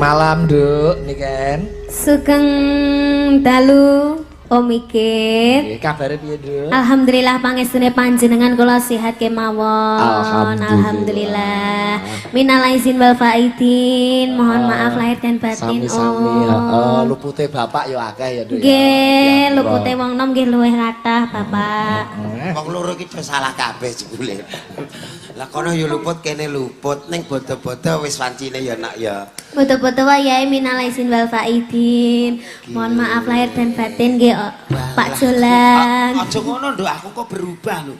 Malam, Nduk, Niken. Sugeng dalu, Om Ikit. Nggih, kabare piye, Nduk? Alhamdulillah, pangestune panjenengan kula sehat kemawon. Alhamdulillah. Alhamdulillah. Minal aizin wal faidin. Mohon maaf lahir dan batin. Sami-sami, Om. Heeh, lupute bapak ya akeh ya, Nduk, ya. Nggih, Ya, lupute wong nom nggih luwih kathah, Bapak. Wong loro iki do salah kabeh jebule. Lah, kono ya luput, kene luput, ning bodo-bodo wis wancine ya, Nak, ya. Bodo-bodo wayahe minal aizin wal faidin. Mohon maaf lahir dan batin nggih, oh, Pak Jolan. Aja ngono, Nduk, aku kok berubah lho.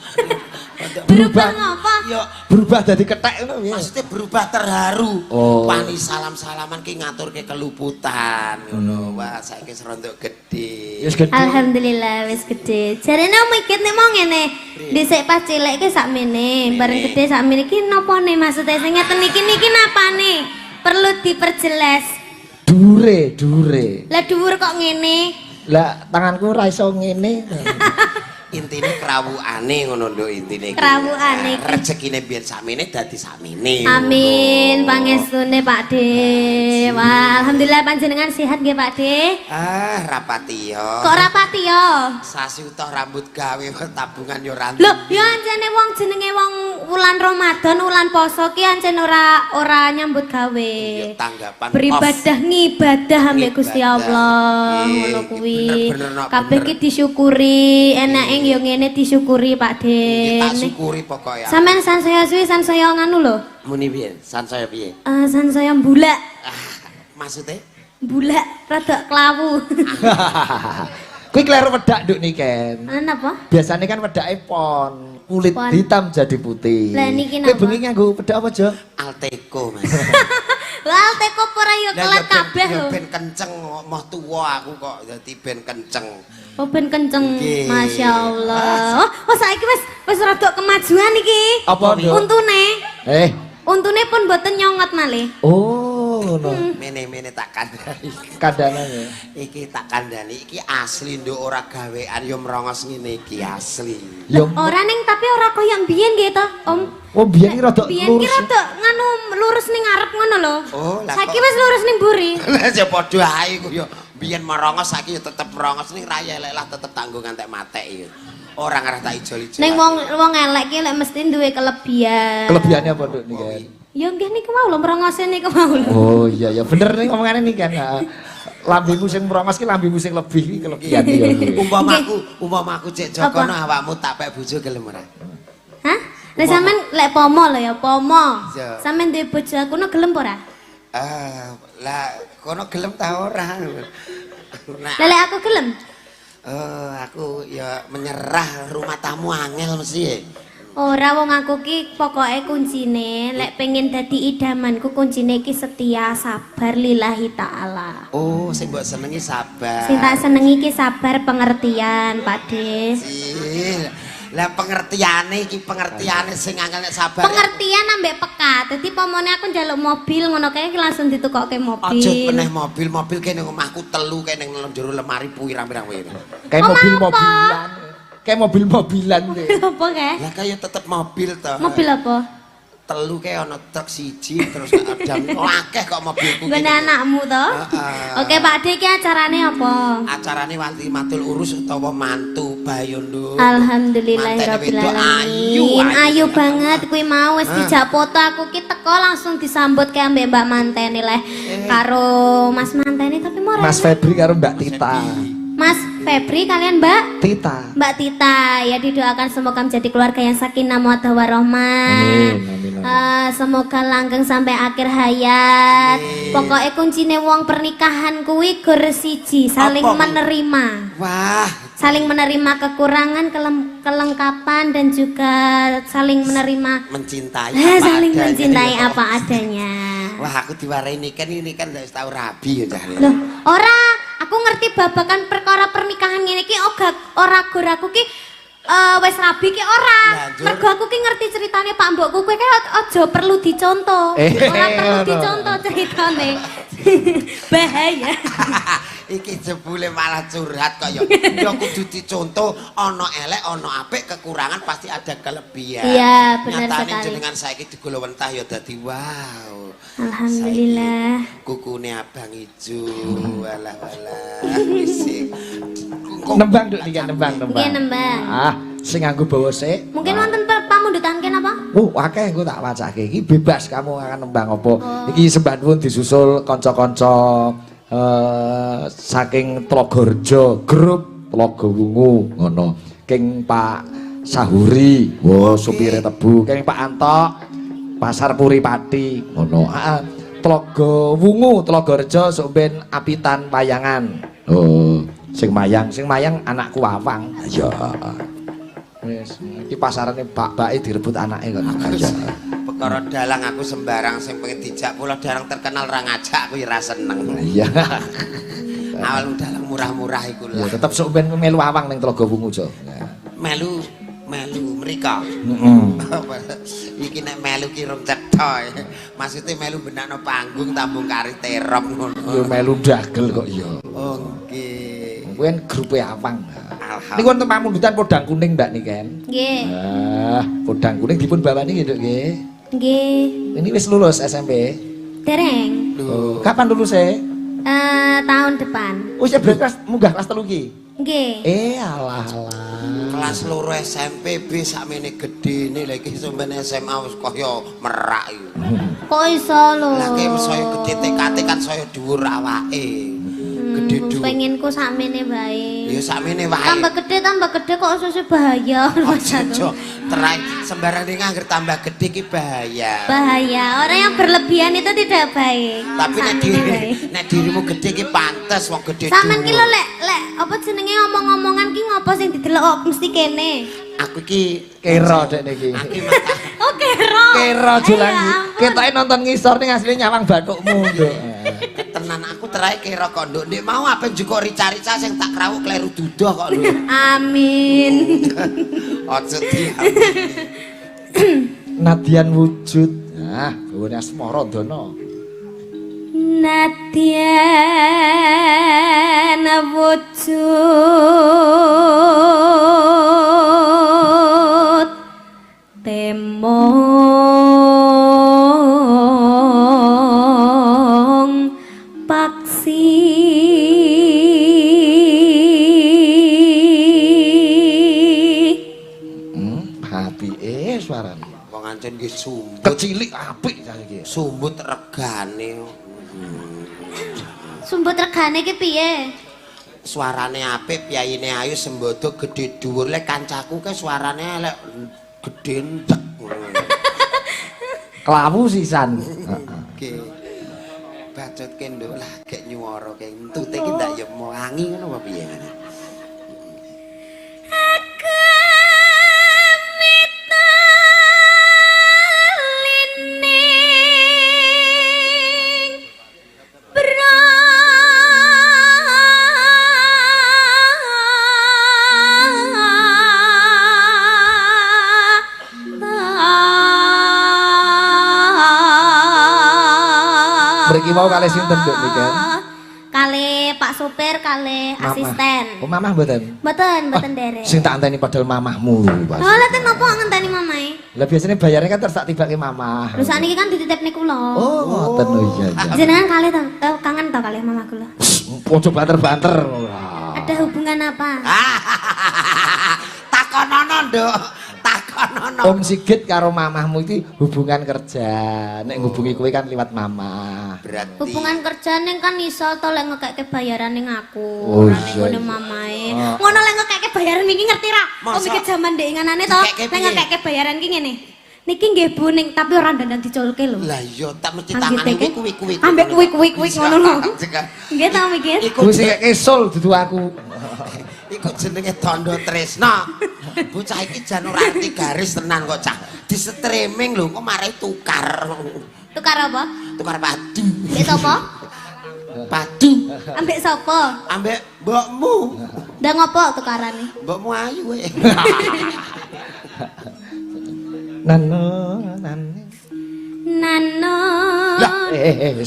Berubah ngapa? Ya Berubah dadi kethek ngono piye? Maksudnya berubah terharu. Oh. Wani salam-salaman ki ngaturke keluputan ngono. Wah, saiki wis rodok gedhe. Wis gedhe. Alhamdulillah wis gede. Jarene Om Ikit nek mau ngene. Dhisik pas cilik ki sakmene, bareng gede sakmene iki napane maksudnya sing ngeten iki niki napane? Perlu diperjelas. Dure, dure. Lah, dhuwur kok ngene? Lah, tanganku ora iso ngene. Intine krawukane ngono, Nduk, intine iki. Krawukane iki. Rezekine biyen sakmene dadi sakmene. Amin, ngono. Pangestune Pak De. Wah, alhamdulillah panjenengan sehat nggih, Pak De. Ah, rapati yo. Kok rapati yo? Sasi utuh rambut gawe, tabungan yo ra. Loh, ya ancene wong jenenge wong wulan Ramadan, wulan poso ki ancen ora ora nyambut gawe. Ya, tanggapan Beribadah, ngibadah ambek Gusti Allah Nggih, ngono kuwi. Bener-bener, Nak, Kabeh bener. ki disyukuri, enake yo ngene disyukuri, Pak Nggih, tak Den. syukuri pokoke. Sampeyan sansaya suwi sansaya nganu lho. Muni piye? Sansaya piye? Eh, sansaya mbulak. Ah, maksudnya? Mbulak rada klawu. Kuwi kleru wedak, Nduk Niken. Ana apa? Biasanya kan wedake pon, kulit Pon. hitam jadi putih. Lah, niki Kowe napa? bengi nganggo wedak apa, Jo? Alteco, Mas. Lah, teko ora yo Lah, kelet ya ben- kabeh ya lho. ben kenceng, moh tuwa aku kok dadi ben kenceng. Oh, ben kenceng. Nggih. Masya Allah. Oh, oh, saiki wis wis rada kemajuan iki. Apa, Nduk? Untune. Eh. Untune pun mboten nyongot malih. Oh, ngono. Mene-mene tak kandhani. Kandhanan ya. Iki tak kandhani, iki asli, Nduk, ora gawean yo merongos ngene iki asli. Yo. Ora ning tapi ora koyo mbiyen nggih to, Om. Oh, biyen iki rada Biyen ki lurus. Rada nganu lurus ning ngarep ngono lho. Oh, lah Saiki kok- wis lurus ning mburi. Lah, ya padha ae ku yo biyen merongos, saiki yo tetep merongos, ning raya elek lah tetep tanggung ngantek matek iki. Ora ngarah tak ijol-ijol. Ning wong wong elek ki lek mesti duwe kelebihan. Kelebihannya apa, Nduk Niken? Ya nggih niku mau lho, merongose niku mau lho. Oh iya ya, bener nih omongane Niken. Heeh. Lambemu sing merongos ki lambemu sing lebih ki kelebihan ya kuwi. Umpama aku cek Apa? Jokono awakmu tak pek bojo, gelem ora? Hah? Lah, sampean lek pomo lho ya, pomo. Iya. Sampean duwe bojo aku no gelem apa ora? Ah, lah kono gelem ta ora? Nah, Lah, lek aku gelem? Eh, aku ya menyerah, rumah tamu angel mesti ya. Ora, wong aku ki pokoke kuncine lek pengen dadi idamanku kuncine ki setia, sabar, lillahi taala. Oh, sing mbok senengi sabar. Sing tak senengi ki sabar, pengertian, Pak De. Sih. Lah, pengertiane iki, pengertiane sing angel nek sabar. Pengertian ambek peka. Dadi pomone aku njaluk mobil ngono kae langsung ditukokke mobil. Aja meneh mobil, mobil kene omahku telu kene nang jero lemari pirang-pirang wae. Kayak Omah mobil-mobilan. Kayak mobil-mobilan deh. Apa kae? Lah, kaya tetep mobil to. Mobil apa? Telu kae ana truk siji terus ada, oh, akeh kok mobilku. Nggone kene. anakmu to? Heeh. Oke, Pak De, iki acarane apa? Acarane walimatul urus utawa mantu bayo, Nduk. Alhamdulillahirabbil Mantene wedok ayu, alamin. Ayu. Ayu banget kuwi mau wis dijak foto aku ki teko langsung disambut kae ambek Mbak mantene leh. Karo Mas mantene tapi mau Mas Febri karo Mbak Tita. Mas Febri kalian Mbak Tita. Mbak Tita ya, didoakan semoga menjadi keluarga yang sakinah mawaddah warahmah. Amin, amin, amin. Eh, semoga langgeng sampai akhir hayat. Pokoknya kuncine wong pernikahan kuwi gur siji, saling Apa kuwi? Menerima. Wah, Saling menerima kekurangan, kelengkapan dan juga saling menerima mencintai eh, apa saling adanya. mencintai apa adanya. Wah, aku diwarai Niken ini kan wis tau rabi ya, Cah. Loh, ora, aku ngerti babakan perkara pernikahan ngene iki ora ora gur aku ki. Wis rabi ki ora. Lah, njur. Mergo aku ki ngerti ceritane Pak Mbokku, kowe ki aja perlu dicontoh. Ora perlu ngono. Dicontoh ceritane. Bahaya. Iki jebule malah curhat kok ya. Ya kudu dicontoh, ana elek, ana apik, kekurangan pasti ada kelebihan. Iya, benar Nyatane sekali. Jenengan saiki digulawentah ya dadi wow. Alhamdulillah. Saiki kukune abang ijo, walah walah. Isik. Nembang, Nduk, niki nembang, nembang. Nggih, nembang. Ah, sing nganggo bawa sik. Mungkin wonten pamundutan ken apa? Oh, akeh, engko tak wacake. Iki bebas kamu akan nembang apa. Oh. Iki sembah nuwun disusul kanca-kanca saking Tlogorejo, grup Tlogo Wungu ngono. King Pak Sahuri, oh supire tebu, king Pak Antok, Pasar Puri Pati ngono. Heeh. Tlogo Wungu, Tlogorejo sok ben apitan payangan. Oh, sing mayang anakku Awang. Iya. Wis, iki pasarane bak-bake direbut anake kok. Iya. Perkara dalang aku sembarang, sing pengen dijak kula dalang terkenal ra ngajak aku ya ra seneng. Iya. Awal dalang murah-murah iku Ya lah. tetep sok ben melu Awang ning Tlogo Wungu, Jo. Melu melu mriko. Heeh. Iki nek melu ki rong cetha. Maksudnya melu benakno panggung tambung kari terop ngono. Ya melu dagel kok ya. Oh nggih. Kuwi kan grupe Awang. Alhamdulillah. Niku wonten pamundutan podang kuning, Mbak Niken. Nggih. Ah, podang kuning dipun bawani nggih, Nduk, nggih. Nggih. Ini wis lulus SMP. Dereng. Oh, kapan lulus e? Tahun depan. Oh, ya berarti kelas munggah kelas 3 ki. Nggih. Eh, alah alah. Kelas 2 SMP B sakmene gedene, lha iki sampeyan SMA wis kaya merak iki. Kok iso lho? Lah ki saya gede TKT kan saya dhuwur awake. Gede dhuwur. Pengenku sakmene wae. Ya sakmene wae. Tambah gede kok susah bahaya. Aja terai sembarang ning angger tambah gede ki bahaya. Bahaya. Orang yang berlebihan itu tidak baik. Tapi nek Sakmene diri wae. Nek dirimu gede ki pantes wong gede. Sampeyan ki dhuwur. lho lek lek apa jenenge omong-omongan ki ngopo sing didelok kok mesti kene. Aku ki Kero dek niki. Aku ki mata Oh, kero. Kero Ayo, Julangi. ampun. Ketoke nonton ngisor ning asline nyawang bathukmu, Nduk. Tenan aku terai kira kok, Nduk. Ndek mau apa njukuk rica-rica sing tak krawuk kleru dudoh kok lho. Amin. Aja diamini. Nadyan wujud. Nah, bawane asmara dana. Nadyan wujud temong paksi. Apike suarane. Wong ancen nggih sumbut. Kecilik apik saiki. Sumbut regane. Sumbut regane ki piye? Suarane apik, piyayine ayu, sembodo gede dhuwur. Lek kancaku ke suarane elek gede ndek. Klawu sisan. Oke. Bacotke, Nduk, lah gek nyuwara ke entute iki ndak ya wangi ngono apa piye ngene. Akamitaline brata. Mriki mau kalih sinten, Nduk, Niken? Kalih Pak Supir, kalih Mamah. Asisten. Oh, mamah mboten? Mboten, mboten derek. Sing tak anteni padahal mamahmu lho, Pak. Oh, lha ten napa ngenteni mamae? Lah biasanya bayarnya kan terus tak tibake mamah. Lho sakniki kan dititipne kula. Oh, ngoten lho, iya iya. Jenengan kalih to, kangen to kalih mamah kula? Ojo banter-banter. Ada hubungan apa? Takonono, Nduk. Takonono. Om Sigit karo mamahmu itu hubungan kerja. Nek ngubungi kowe kan liwat mamah. Berarti Hubungan kerja ning kan iso to lek ngekekke bayaran ning aku. Oh, Ora ning iya, ngene iya. mamae. Oh. Ngono lek ngekekke bayaran wingi ngerti ra? Om Masa? iki jaman ndek nganane to, Dikekke lek piye? ngekekke bayaran ki ngene. Niki nggih Bu ning tapi ora dandan diculke lho. Lah iya tak mesti Ambek tangane teke. kuwi kuwi. Ambek kuwi kuwi kuwi ngono lho. Nggih ta mikir? Iku Kuwi sing kesul dudu aku. Iku jenenge tondo tresna. Bocah iki jan ora arti garis tenan kok cah. Di streaming lho kok marai tukar. Tukar apa? Tukar padu. Mbek sapa? Padu Ambek sapa? Ambek mbokmu. Ndak ngopo tukarane? Mbokmu ayu kowe. Nano nane. Nano. Lah eh.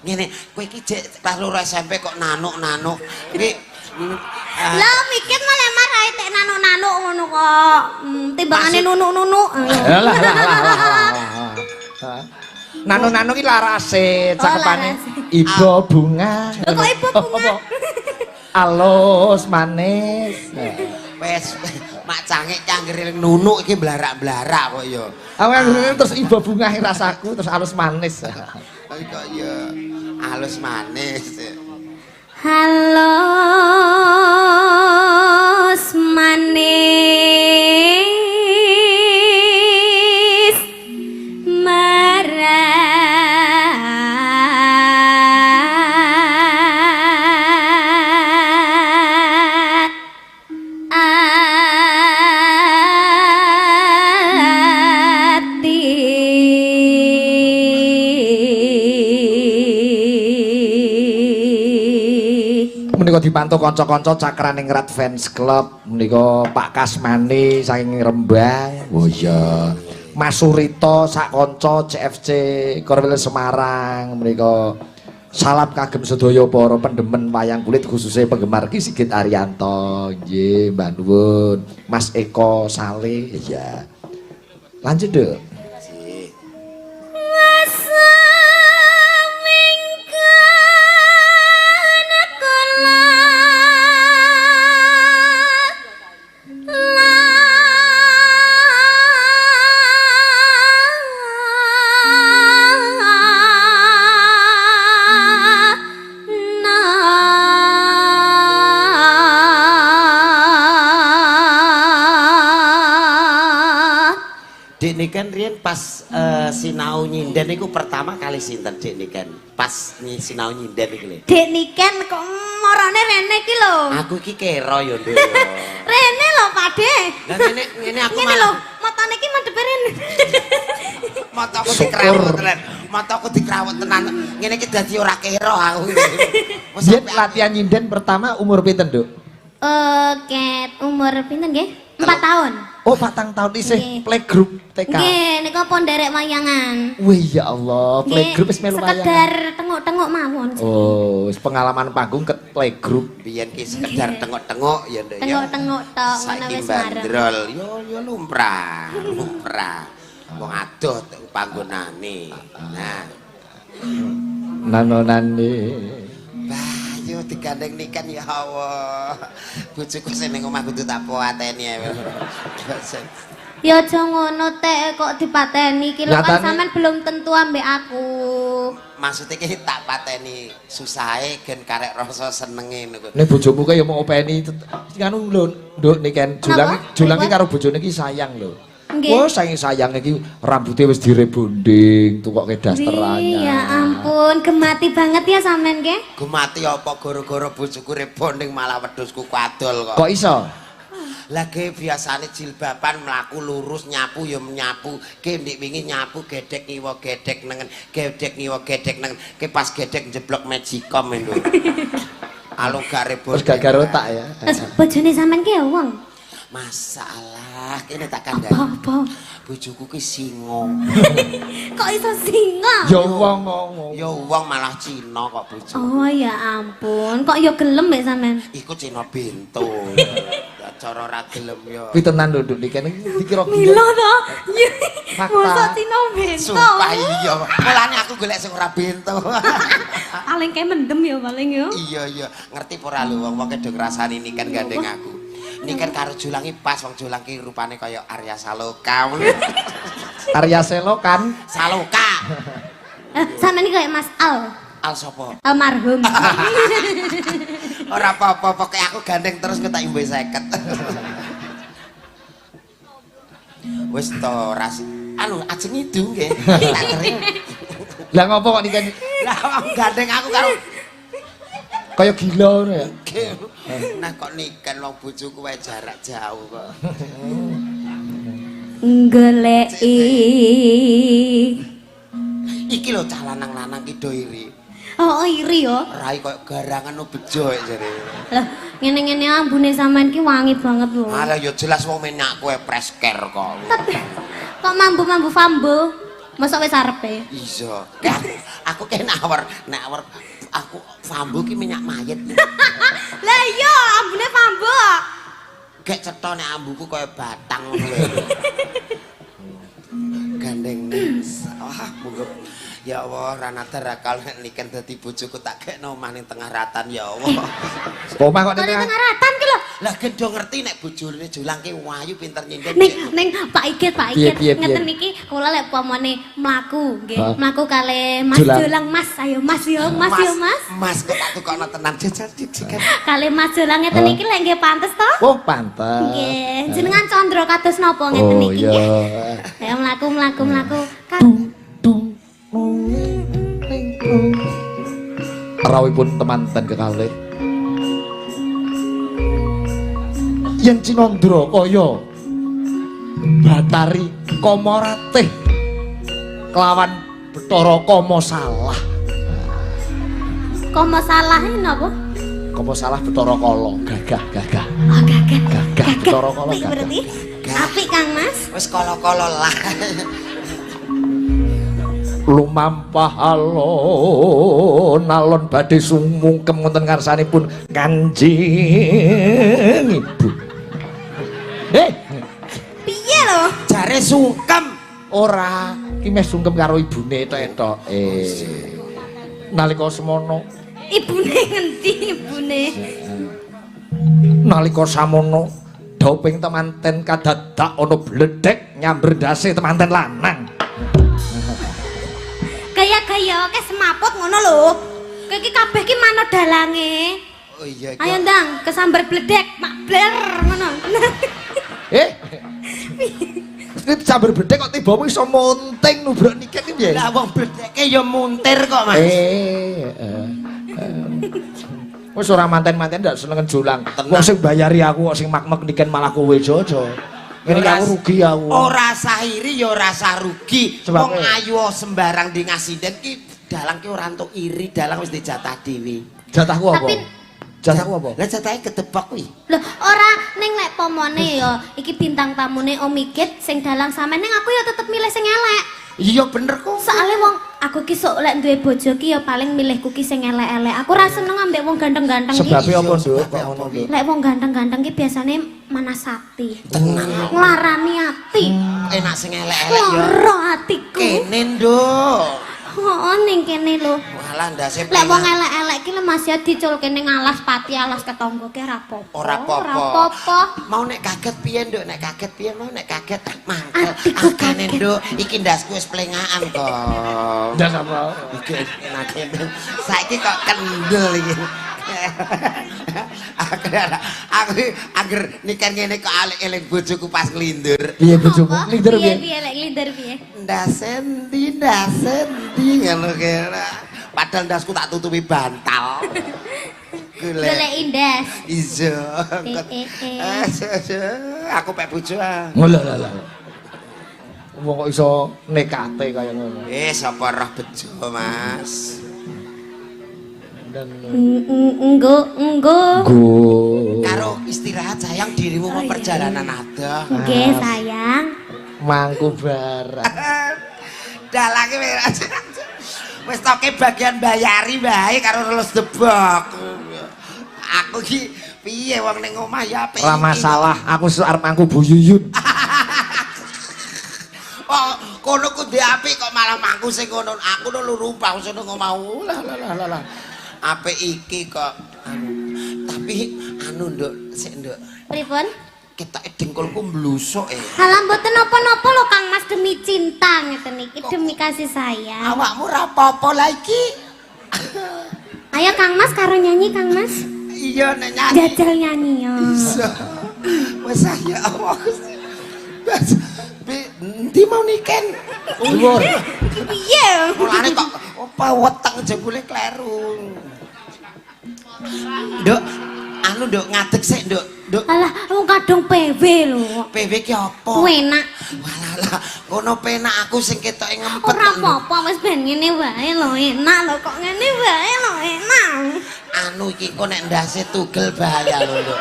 Ngene, kowe iki jek kelas 2 SMP kok nanuk-nanuk. Iki Lah mikir malah marahi tek nanuk-nanuk ngono kok. Timbangane nunuk-nunuk. Lah lah lah lah. Nano-nano ki larase cakepane. Ibu bunga. Kok ibu bunga? Alus manis. Wes mak cangik cangger nunuk iki blarak-blarak kok ya. Aku terus ibu bunga rasaku terus alus manis. Tapi kok ya alus manis. Halus manis marat ati. Menika dipantau kanca-kanca Cakraningrat Fans Club menika Pak Kasmani saking Rembang. Oh iya. Mas Surito sak kanca CFC Korwil Semarang menika salam kagem sedaya para pendemen wayang kulit khususnya penggemar Ki Sigit Arianto. Nggih, Mbah nuwun. Mas Eko Saleh. Iya. Lanjut, Duk. Dik Niken riyen pas sinau nyinden niku pertama kali sinten Dik Niken? Pas sinau nyinden niku lho. Dik Niken kok marane rene iki lho. Aku iki kera ya, Nduk. Rene lho, Pak De. Lah ngene ngene aku Ngene lho, matane iki madhepe rene. Mataku dikrawut tenan. Mataku dikrawut tenan. Ngene iki dadi ora kera aku. Yen latihan nyinden pertama umur pinten, Nduk? Ket umur pinten nggih? 4 tahun. Oh, 4 tahun isih playgroup TK. Nggih, nika pun nderek wayangan. Wih, ya Allah, playgroup wis melu wayangan. Sekedar tengok-tengok mawon. Oh, wis pengalaman panggung ke playgroup. Biyen ki sekedar tengok-tengok ya, Nduk ya. Tengok-tengok tok ngono wis marem. Bandrol, yo yo lumrah, lumrah. Wong adoh panggonane. Nah. Nano-nani. Bayu digandeng Niken ya Allah. Bojoku sing ning omah kudu tak pateni ae. Ya aja ngono tek kok dipateni iki lho kan sampean belum tentu ambek aku. Maksudnya ki tak pateni susahe gen karek rasa senenge niku. Nek bojomu kae ya mau openi nganu lho Nduk Niken, Julang ki karo bojone ki sayang lho. Oh, sayang-sayang iki rambutnya wis direbonding, tukoke daster anyar. Ya ampun, gemati banget ya sampean nggih. Gemati apa gara-gara bojoku rebonding malah wedhusku kadol kok. Kok iso? Lah ge biasane jilbaban mlaku lurus nyapu ya menyapu. Ge ndik wingi nyapu gedhek ngiwa gedhek nengen, gedhek ngiwa gedhek nengen. Ge pas gedhek njeblok magicom lho. Alo gak rebonding. Terus gagal otak ya. Terus bojone sampean ki ya wong. Masalah, kene tak kandhani. Apa-apa? Bojoku ki singa. Kok iso singa? Ya wong ngomong. Ya wong malah Cina kok bojoku. Oh ya ampun, kok ya gelem mek sampean? Iku Cina bento. Ya cara ora gelem ya. Kuwi tenan lho Nduk Niken dikira Milo to. Mosok Cina bento. Sumpah iya. Mulane aku golek sing ora bento. Paling kae mendem ya paling ya. Iya iya, ngerti apa ora lho wong-wong do ngrasani Niken gandeng aku. Niken karo Julangi pas wong Julang ki rupane kaya Arya Saloka. Arya Selokan. Saloka. Sampeyan iki kaya Mas Al. Al sapa? Almarhum. Ora apa-apa, pokoke aku gandeng terus kok tak imbe 50. Wis to ras anu ajeng idu nggih. Tak kering. Lah ngopo kok Niken? Lah wong gandeng aku karo kaya gila ngono ya. Nah kok Niken wong bojoku wae jarak jauh kok. Goleki. Iki lho cah lanang-lanang ki do iri. Oh, iri yo. Rai koyo garangan no bejo jare. Lah, ngene-ngene ambune sampean ki wangi banget lho. Alah ya jelas wong minyakku e fresh care kok. Tapi kok mambu-mambu fambo? Mosok wis arepe? Iya. Aku ki nawar, nawar aku fambo ki minyak mayit. Lah iya, ambune fambo. Gek cetha nek ambuku kaya batang ngono lho. Gandeng. Wah, monggo. Ya Allah, Ranata rakal nek niken dadi bojoku tak gekno omah ning tengah ratan ya Allah. Omah kok ning tengah ratan ki lho. Lah gendho ngerti nek bojone Jolang ki wayu pinter nyinden. Ning Pak Igit, Pak Igit ngeten niki kula lek pomone mlaku nggih, mlaku kalih Mas Jolang Mas, ayo Mas yo, Mas yo Mas. Mas kok tak tukokno tenan jajal dijikan. Kalih Mas Jolang ngeten niki lek nggih pantes to? Oh, pantes. Nggih, jenengan condro kados napa ngeten niki nggih. Ayo mlaku mlaku mlaku. Rawuhipun temanten kekalih yen cinandra kaya Batari Kamaratih kelawan Bathara Kama salah. Kama salah napa? Kama salah Bathara Kala, gagah gagah. Oh, gagah. Gagah Bathara Kala gagah. Apik Kang Mas. Wis kala-kala lah. Lumampah alon-alon badhe sumungkem wonten ngarsanipun Kanjeng Ibu. Piye lho? Jare sungkem. Ora, ki meh sungkem karo ibune etok-etok. Nalika semono ibune ngendi ibune? Nalika samono dauping temanten kadadak ana bledhek nyamber ndase temanten lanang. Gaya-gaya ke semaput ngono lho. Kowe iki kabeh ki manut dalange. Oh iya. Ayo ndang kesambar bledek, mak bler ngono. Iki sambar bledek kok tibamu iso munting nubruk niken iki piye? Lah wong bledeke ya muntir kok, Mas. Wis ora manten-manten ndak seneng Jolang. Wong sing bayari aku kok sing mak-mek niken malah kowe jojo. Ngene aku rugi aku. Ora sah iri ya ora sah rugi. Wong ayu sembarang di ngasinden ki dalang ki ora entuk iri, dalang wis dijatah dhewe. Jatahku apa? Jatahku apa? Lah jatahe kedebok kuwi. Lho, ora ning lek pomone ya iki bintang tamune Om Igit sing dalang sampean ning aku ya tetep milih sing elek. Iya bener kok. Soale wong aku ki sok lek duwe bojo ki ya paling milihku ki sing elek-elek. Aku ora seneng ambek wong ganteng-ganteng ki. Sebabe apa, Nduk? Kok ngono, Nduk? Lek wong ganteng-ganteng ki biasane manasati. Tenan. Nglarani ati. Enak sing elek-elek ya. Lara atiku. Kene, Nduk. Heeh, ning kene lho. Walah ndase. Lek wong elek-elek ki lho Mas ya diculke ning alas pati alas ketangga ki ora apa-apa. Ora apa-apa. Mau nek kaget piye, Nduk? Nek kaget piye mau nek kaget mangkel. Atiku kaget, Nduk. Iki ndasku wis plengaan kok. Ndas apa? Iki saiki kok kendel iki. Aku angger niken ngene kok alik-eling bojoku pas nglindur. Piye bojomu? Nglindur piye? Piye lek nglindur piye? Ndase endi, ndase endi ngono kira. Padahal ndasku tak tutupi bantal. Golek indas. Iya. Aku pek bojo ah. Lho lho lho. Wong kok iso nekate kaya ngono. Sapa roh bejo, Mas? Enggo, enggo. Karo istirahat sayang dirimu mau perjalanan adoh. Nggih, sayang. Mangku barang. Dalange wis toke bagian bayari wae karo lulus debok. Aku ki piye wong ning omah ya apik. Ora masalah, aku arep mangku Bu Yuyun. Oh, kono ku ndek apik kok malah mangku sing ngono. Aku lho rumpah sing nang omah. Lah lah lah. Apik iki kok anu. Tapi anu Nduk, sik Nduk. Pripun? Ketoke dengkulku mblusuk e. Halah mboten napa-napa lho Kang Mas, demi cinta ngeten iki, demi kasih sayang. Awakmu ora apa-apa lah iki. Ayo Kang Mas karo nyanyi Kang Mas. Iya nek nyanyi. Jajal nyanyi yo. Bisa. Wis ya Allah. Endi mau niken? Dhuwur. Piye? Mulane kok apa weteng jebule kleru. Nduk, anu Nduk ngadeg sik Nduk. Nduk. Alah, wong kadung PW lho. PW ki apa? Penak. Walah lah, ngono penak aku sing ketoke ngempet. Ora apa-apa wis ben ngene wae lho, enak lho kok ngene wae Anu iki kok nek ndase tugel bahaya lho, Nduk.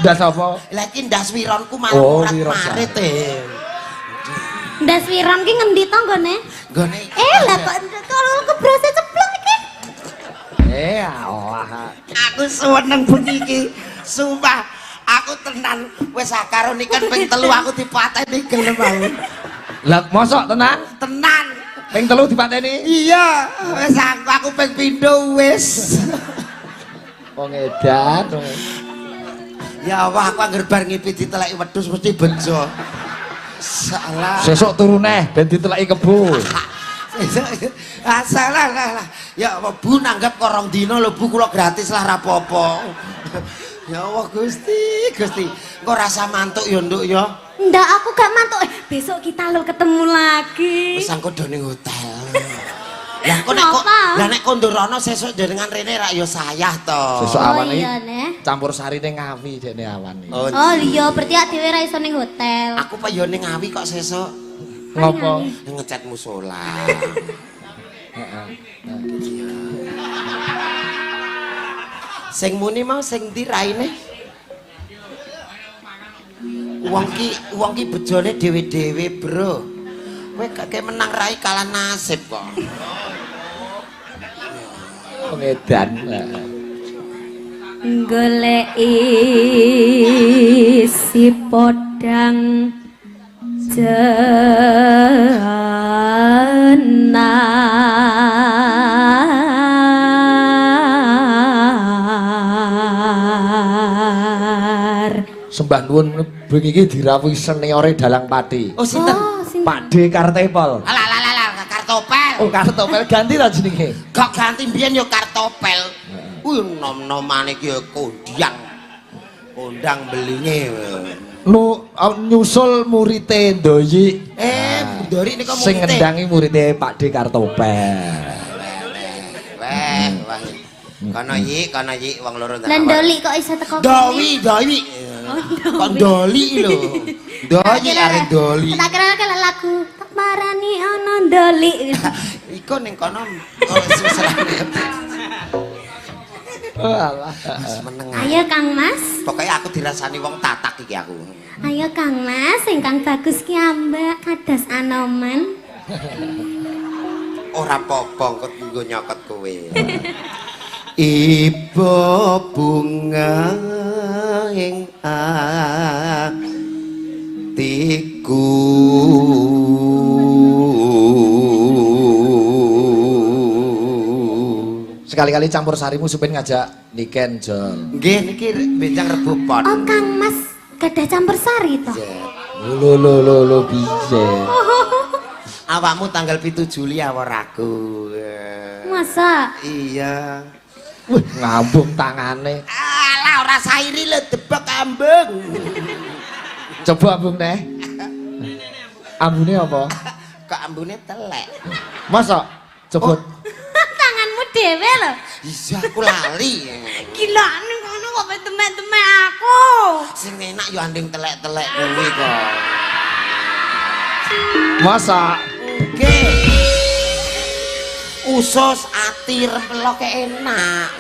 Ndas apa? Lah iki ndas wironku malah Oh, ora wiron marit e. Ndas wiron ki ngendi to nggone? Nggone iki. Eh, lah kok kalau kebrose ceplok iki. Eh, Allah. Aku seneng bengi iki. Sumpah, aku tenan wis karo niken ping 3 aku dipateni gelem aku. Lah mosok tenan? Tenan. Ping 3 dipateni? Iya, wis aku ping pindho wis. Wong edan. Ya Allah, aku angger bar ngipi diteleki wedhus mesti bejo. Salah. Sesuk turu neh ben diteleki kebo. Ah, salah lah lah. Ya Allah, Bu nanggap kok rong dina lho Bu, kula gratis lah rapopo. Ya Allah Gusti, Gusti. Engko rasa mantuk ya Nduk ya. Ndak, aku gak mantuk. Besok kita lo ketemu lagi. Wis engko do ning hotel. Lah kok nek kok lah nek kondorono sesuk jenengan rene rak ya sayah to. Sesuk awan iki. Iya, neh. Campur sari ning Ngawi dekne awan iki. Oh iya, berarti awake dhewe ra iso ning hotel. Aku pak ya ning Ngawi kok sesuk. Ngopo? Ngecat musola. Heeh. Sing muni mau sing ndi raine? Wong ki bejone dhewe-dhewe, Bro. Kowe gak menang rai kalah nasib kok. Wong edan. Goleki si podang jenar. Sembah nuwun bengi iki dirawuhi seniore Dalang Pati. Oh, sinten? Oh, sinten? Pak D Kartepel. Alah alah alah Kartopel. Oh, Kartopel ganti ta jenenge? Kok ganti mbiyen ya Kartopel. Kuwi nom-nomane iki ya kondang. Kondang belinge. Nu nyusul murite Ndoyi. Ndori nika murite. Sing ngendangi murite Pak D Kartopel. Weh, wah. Kono yi, kono yi wong loro. Lah Ndoli kok iso teko kene? Dawi, Dawi. Kok Ndoli lho. Ndoli arek Ndoli. Tak kira kalau lagu tak parani ana Ndoli. Iku ning kono susah. Oh alah. Meneng ae. Ayo Kang Mas. Pokoke aku dirasani wong tatak iki aku. Ayo Kang Mas, ingkang bagus ki ambek kados Anoman. Ora apa-apa engko nggo nyokot kowe. Iba bunga ing atiku. Sekali-kali campur sarimu supin ngajak Niken Jol. Nggih niki benjang Rebo Pon. Oh Kang Mas, gadah campur sari to? Lho lho lho lho piye? Awakmu tanggal 7 Juli awor aku. Masa? Iya. Wih, ngambung tangane. Alah ora sairi lho debek ambung. Coba ambung neh. Ambune apa? Kok ambune telek. Masa? Coba. Oh. Tanganmu dhewe lho. Iya aku lali. Gila ning kono kok temek-temek aku. Sing enak yo anding telek-telek kuwi kok. Masa? Nggih. Usus ati rempelo ke enak.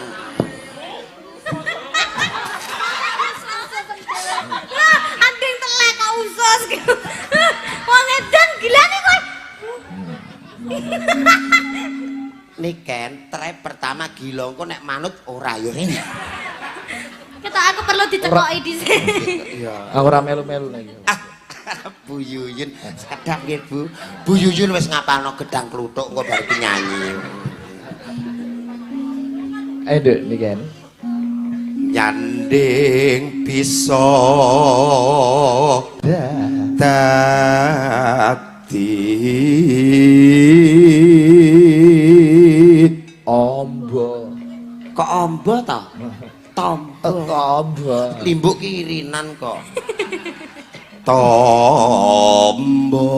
Anding telek kok usus. Wong edan gila nih kowe. Niken, trep pertama gila engko nek manut ora yo rene. Ketok aku perlu dicekoki dhisik. Iya. Aku ora melu-melu nek iki. Bu Yuyun, sekedap nggih Bu. Bu Yuyun wis ngapalno gedang kluthuk engko bar iki nyanyi. Ayo Nduk Niken. Nyanding bisa dadi Ombo. Kok ombo ta? Tombo. Tombo. Limbuk kirinan kok. Tombo.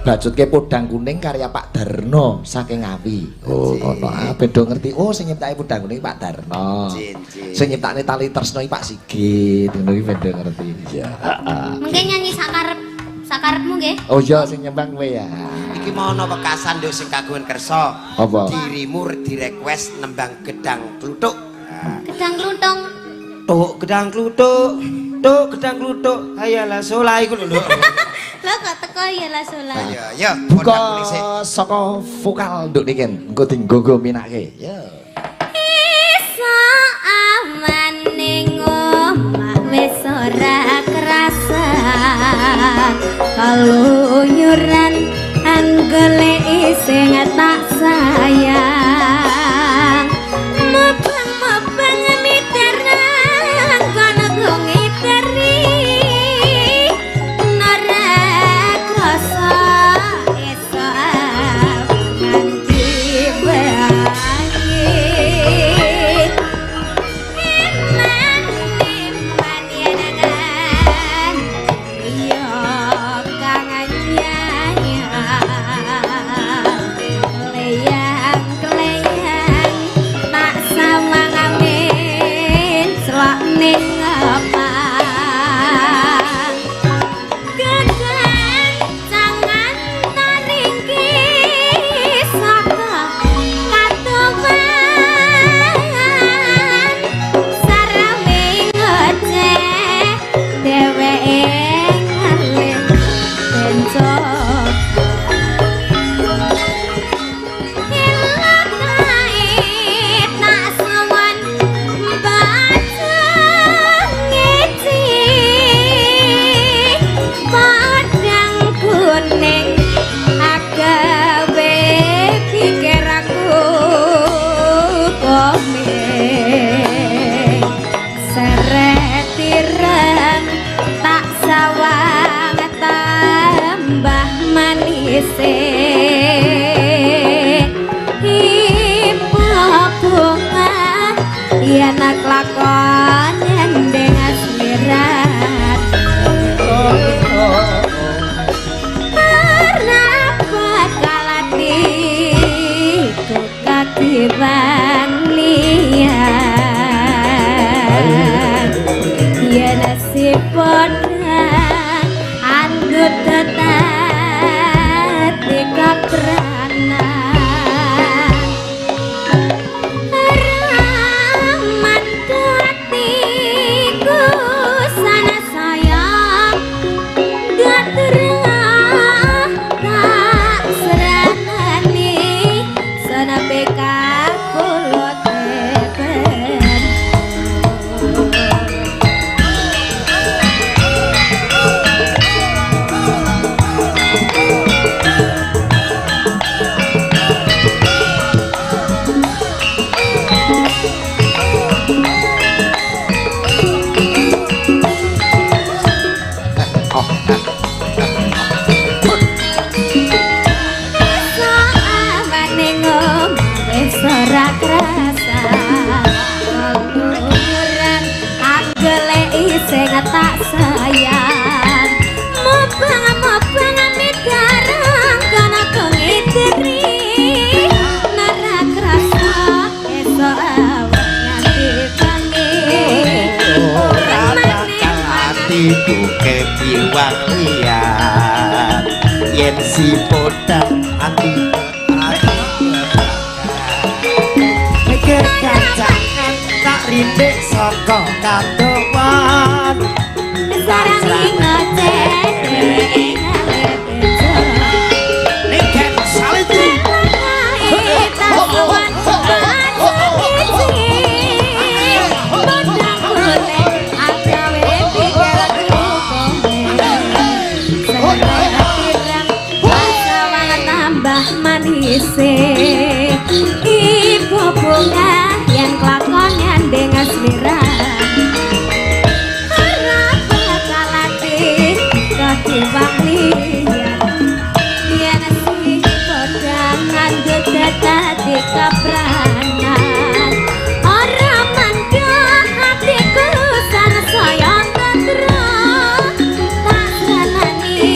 Bacutke Podang Kuning karya Pak Darno saking Ngawi. Oh, ngono. Ah, ben do ngerti. Oh, sing nyiptake Podang Kuning Pak Darno. Sing nyiptakne Tali Tresno iki Pak Sigit. Ngono iki ben do ngerti. Iya, heeh. Mungkin nyanyi sakarep Sakarepmu nggih. Oh iya, sing nyembang kowe ya. Iki mau ana wekasan nduk sing kagungan kersa. Apa? Dirimu direquest nembang Gedang Kluthuk. Gedang kluntung. Tuk gedang kluthuk, tuk gedang kluthuk, hayalah solai iku lho. Lho kok teko ya lah solah. Ya ya, Buka saka vokal nduk niken, engko dinggo minake. Ya. Iso aman ning omah wis ora kerasa. Kaluyuran anggole sing tak sayang. Mubeng-mubeng miterang kono ngiteri. Ora krasa iso nganti bengi. Iman iman yenengan yo kangen leyang kleyang tak sawang amin selak ning ngepang kekencangan taringki saka katuman sarame ngoceh dheweke ngalih bencok. Tak sawang tambah manise. Ibu bunga yen lakon nyandeng asmirat. Ora bakal atiku katiban liyan. Yen si podang andut dadi kapranan. Rahmat hatiku sana sayang gatrah tak seranani sana peka kula teben. Iso amane ngombe wis ora krasa. Keluyuran anggele sing tak sayang. Mubeng-mubeng midarang kono ngiteri. Nara krasa iso awak nganti bengi. Ora bakal atiku kepiwang liyan. Yen si podang ati kekancangan tak rindik saka kadowan. Sarang ngoceh dheweke ngalih bejo. Niken Salindri. Ibu bunga yang kelakon nyandeng asmiran. Ora bakal ati ketimbang liyan. Yen si podang ngandut dadi kapranan. Ora mangga hatiku sansaya tentra. Tak senani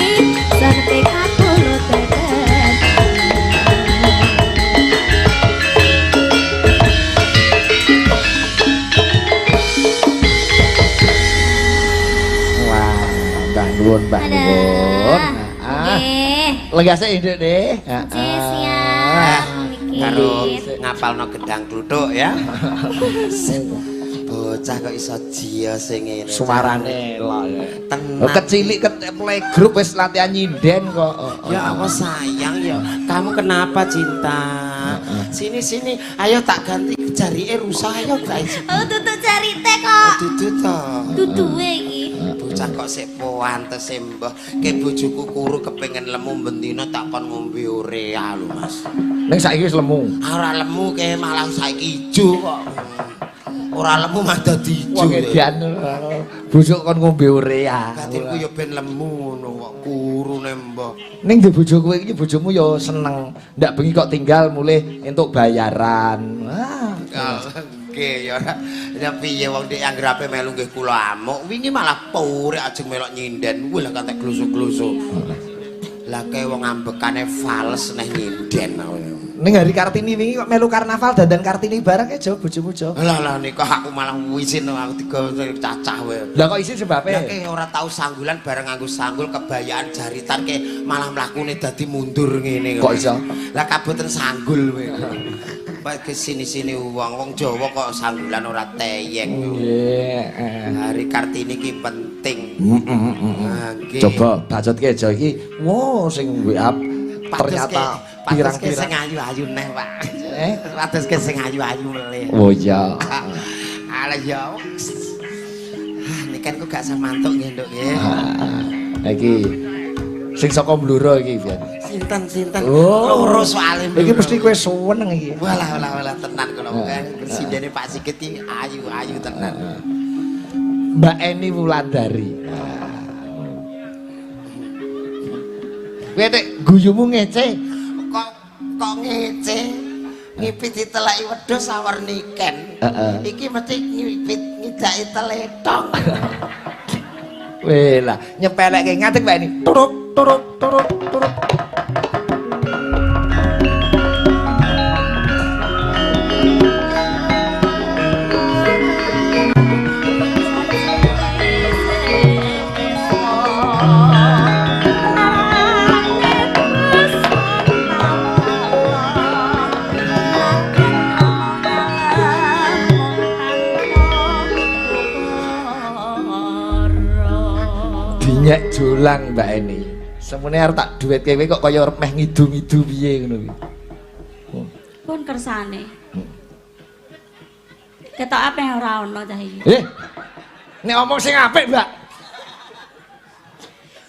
sampe kapulut teten. Wah, Mbah nuwun. nuwun, Mbah nuwun. Nggih. Lenggah sik Nduk nggih. Nggih, siap. Karo ngapalno gedang kluthuk ya. Bocah kok iso jiya sing ngene. Suarane elok ya. Tenan. Kecilik playgroup wis latihan nyinden kok. Ya Allah sayang ya. Kamu kenapa cinta? Sini sini, ayo tak ganti jarike rusak ayo guys. Oh tutuk jarite kok. Dudu to. Duduwe iki. Bocah kok sik poantes mbah. Ke bojoku kuru kepengin lemu bendina tak kon ngombe urea lho Mas. Ning saiki wis lemu. Ora lemu ke malah saiki ijo kok. Ora lemu mah dadi ijo. Wong edan bosok kon ngombe urea. Batinku ya ben lemu ngono kok kurune mbah. Ning ndek bojo kowe iki bojomu ya seneng. Ndak bengi kok tinggal mulih entuk bayaran. Wah. Nggih ya ora. Ya piye wong ndek anggere melu nggih kula amuk. Wingi malah purek ajeng melok nyinden. Wah lah kantek glusuk-glusuk. Lah kae wong ambekane fales neh nyinden. Ning hari Kartini wingi kok melu karnaval dandan Kartini bareng e jo bojomu jo. Lah lah nika aku malah wisin aku digawe cacah wae. Lah kok isin sebabe? Lah ke ora tau sanggulan bareng nganggo sanggul kebayaan jaritan ke malah mlakune dadi mundur ngene. Kok iso? Lah kaboten sanggul kowe. Pak ke sini-sini wong wong Jawa kok sanggulan ora teyeng. Nggih. Hari Kartini ki penting. Heeh. Coba bacotke jo iki. Wo sing WA ternyata pirang-pirang sing ayu-ayu neh, Pak. Padoske sing ayu-ayu melih. Oh iya. Alah ya. Ah, niken kok gak samantuk nggih, Nduk nggih. Iki sing saka Blora iki, Bian. Sinten-sinten. Oh. Loro soalé. Iki mesti kowe seneng iki. Walah walah walah tenan kula. Presidene Pak Sigit iki ayu-ayu tenan. Mbak Eni Wulandari. Kowe nek guyumu ngece. Kok ngece? Ngipit diteleki wedhus sawar niken. Iki mesti ngipit ngidaki teletong. Weh lah, nyepelekke ngadeg Mbak Eni. Turut turut turut turut. Dinyek jolang Mbak Eni. Semene arep tak duetke kowe kok kaya meh ngidu-ngidu piye ngono kuwi. Pun kersane. Ketok ape ora ana cah iki. Nek omong sing apik, Mbak.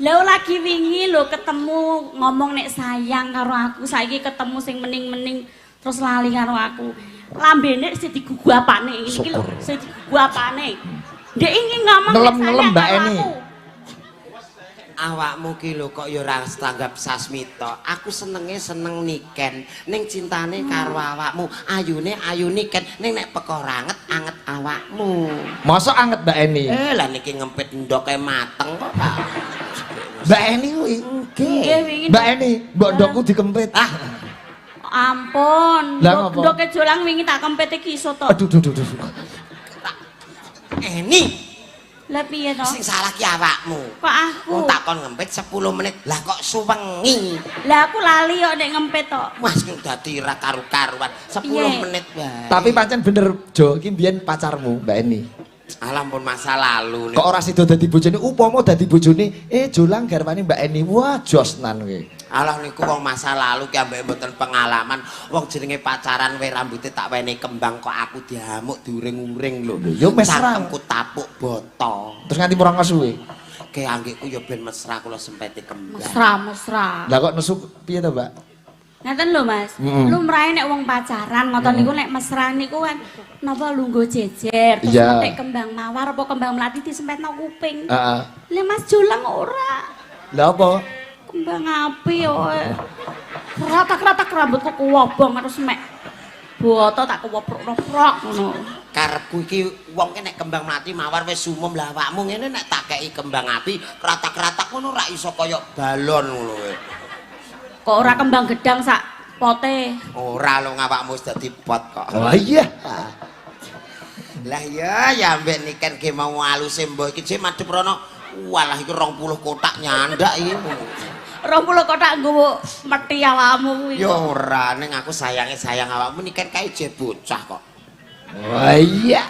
Lha lagi wingi lho ketemu ngomong nek sayang karo aku, saiki ketemu sing mening-mening terus lali karo aku. Lambene sing digugu apane iki lho, sing digugu apane. Ndek ingin ngomong nek sayang Mbak karo Eni. aku. Awakmu ki lho kok ya ora tanggap sasmita. Aku senenge seneng niken, ning cintane karo awakmu. Ayune ayu niken, ning nek perkara anget anget awakmu. Mosok anget Mbak Eni? Lah niki ngempit ndoke mateng kok, Pak. Mbak Eni kuwi nggih. Mbak Eni, mbok ndokku dikempit. Ah. Ampun. Ndoke jolang wingi tak kempit iki iso to. Aduh duh duh duh. Eni. Lah piye to? Sing salah ki awakmu. Kok aku? Wong tak kon ngempit 10 menit. Lah kok suwengi. Lah aku lali kok nek ngempit to. Mas ku dadi ra karu-karuan. 10 menit wae. Tapi pancen bener Jo, iki mbiyen pacarmu Mbak Eni. Alah ampun masa lalu. Kok ora sida dadi bojone, upama dadi bojone, Jolang garwane Mbak Eni. Wah, jos nan kowe. Alah niku wong masa lalu ki ambek mboten pengalaman. Wong jenenge pacaran we rambute tak wenehi kembang kok aku diamuk diuring-uring lho. Ya mesra. Cangkemku tapuk boto. Terus nganti mrongos suwe. Ke anggekku ya ben mesra kula sempeti kembang. Mesra, mesra. Lah kok nesu piye to, Mbak? Ngaten lho, Mas. Lumrahe nek wong pacaran ngoten niku nek mesra niku kan napa lungguh jejer terus petik kembang mawar apa kembang melati disempetno kuping. Heeh. Lah Mas Jolang ora. Lah apa? Kembang api yo. Kratak-kratak rambutku kuwobong terus mek boto tak kuwoprok-prok ngono. Karepku iki wong ki nek kembang melati mawar wis umum lah awakmu ngene nek tak kei kembang api kratak-kratak ngono ora iso kaya balon ngono kowe. Kok ora kembang gedang sak pote? Ora lho awakmu wis dadi pot kok. Lah iya. Lah iya ya ambek niken ge mau aluse mbok iki jek madhep rono. Walah iki 20 kotak nyandak iki. 20 kotak nggo meti awakmu kuwi. Ya ora, ning aku sayange sayang awakmu niken kae jek bocah kok. Wah iya.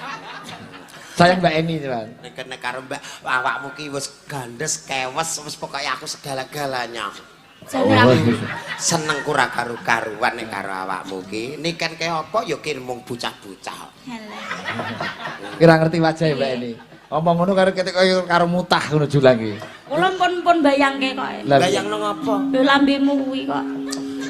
Sayang Mbak Eni teman. Nek nek karo Mbak awakmu ki wis gandes, kewes, wis pokoke aku segala-galanya. Jane aku Seneng ora karu-karuan nek karo awakmu ki. Niken kae apa ya ki mung bocah-bocah. Halah. Kira ngerti wajah ya Mbak Eni. Omong ngono karo ketik kaya karo mutah ngono Julang iki. Kula pun bayangke kok. Lah Bayangno ngopo? Lho lambemu kuwi kok.